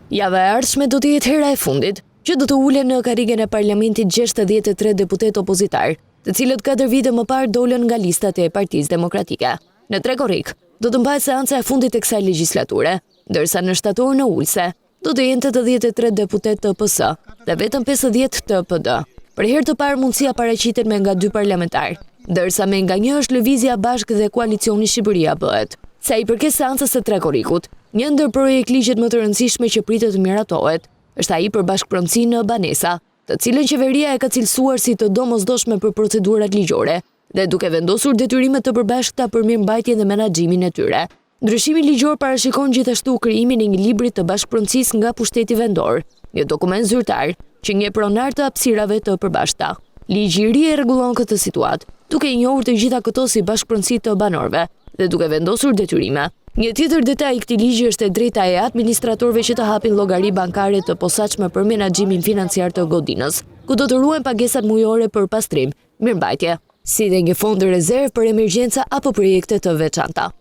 Java e ardhshme do të jetë hera e fundit që do të ulen në karrigen e parlamentit 63 deputetë opozitarë, të cilët 4 vite më parë dolën nga listat e Partisë Demokratike. Në 3 korrik do të mbahet seanca e fundit e kësaj legjislature, ndërsa në shtator në ulëse do të jenë 83 deputetë të PS dhe vetëm 50 të PD. Për herë të parë mundësia paraqitet me nga dy parlamentarë, ndërsa me nga një është lëvizja Bashkë dhe koalicioni Shqipëria bëhet. Sa i përket seancës së 3 korrikut, një ndër projektligjet më të rëndësishme që pritet të miratohet është ai për bashkëpronësinë në banesa, të cilën qeveria e ka cilësuar si të domosdoshme për procedurat ligjore dhe duke vendosur detyrime të përbashkëta për mirëmbajtjen dhe menaxhimin e tyre. Ndryshimi ligjor parashikon gjithashtu krijimin e një libri të bashkëpronësisë nga pushteti vendor, një dokument zyrtar që njeh pronarë të hapësirave të përbashkëta. Ligji i ri e rregullon këtë situatë, duke i njohur të gjitha këto si bashkëpronësi të banorëve dhe duke vendosur detyrime. Një tjetër detaj i këtij ligji është e drejta e administratorëve që të hapin llogari bankare të posaçme për menaxhimin financiar të godinës, ku do të ruhen pagesat mujore për pastrim, mirëmbajtje, si dhe një fond rezervë për emergjenca apo projekte të veçanta.